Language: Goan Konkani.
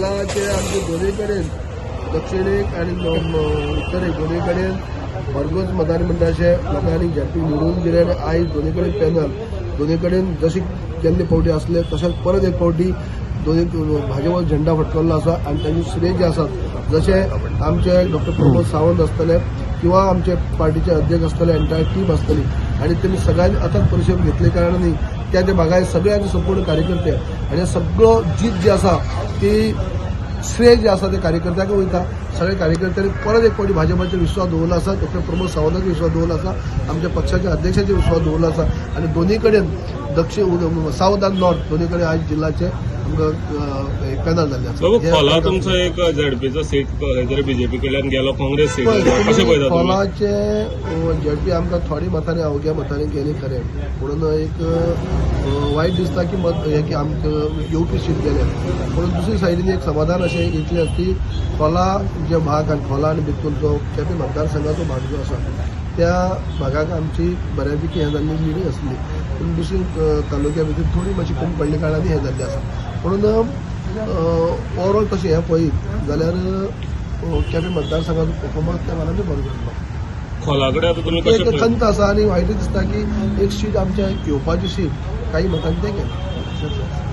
जिल्लाचे आमचे दोनूय कडेन, दक्षिणेक आनी उत्तरेक दोनूय कडेन भरघोस मतांनी म्हणटा अशें लोकांनी झेडपी निवडून दिले आनी आयज दोनूय कडेन पॅनल दोनूय कडेन जशें गेल्ले फावटी आसले तशेंच परत एक फावटी दोनूय भाजपा झेंडा फटकल्लो आसा आनी तांचे श्रेय जे आसात, जशे आमचे डॉक्टर प्रमोद सावंत आसतले किंवा आमचे पार्टीचे अध्यक्ष आसतले, एंटायर टीम आसतली आनी तेमी सगळ्यांनी अथक परिश्रम घेतले कारणांनी त्या त्या भागांत सगळ्यांचे संपूर्ण कार्यकर्ते आनी सगळो जीत जी आसा ती श्रेय जे आसा ते कार्यकर्त्याक वयता. सगळे कार्यकर्त्यांनी परत एक फावटी भाजपाचेर विश्वास दवरलो आसा, डॉक्टर प्रमोद सावंताचेर विश्वास दवरलो आसा, आमच्या पक्षाच्या अध्यक्षाचेर विश्वास दवरलो आसा आनी दोनूय कडेन दक्षिण, सावथ आनी नॉर्थ दोनूय कडेन आयज जिल्ल्याचे आमकां पॅनल जाल्ले आसा. बाबू, खोला तुमचो एक झेडपीचो सीट खंय तरी बीजेपी कडल्यान गेलो, काँग्रेस सीट कशें पळयता तुमी? खोलाचे झेडपी आमकां थोडी मतांनी, अवघ्या मतांनी गेली खरें, म्हणून एक वायट दिसता की मत हें की आमकां येवपी सीट गेले. पूण दुसरी सायडीन एक समाधान अशें इतलें की खोला जे भाग आनी खोला आनी बितूरचो केपें मतदारसंघाचो भाग जो आसा त्या भागाक आमची बऱ्यापैकी हें जाल्ली लिडींग आसली, पूण दुसरी तालुक्या भितर थोडी मातशी कमी पडल्या कारणान हें जाल्लें आसा. म्हणून ओवरऑल तशें हें पळयत जाल्यार केपें मतदारसंघाचो परफॉर्मन्स त्या मानान बरो जाल्लो. खोला कडेन आतां तुमी कशें एक पळयता? खंत आसा आनी वायटूय दिसता की एक सीट आमच्या येवपाची सीट काही मतांनी ते गेले.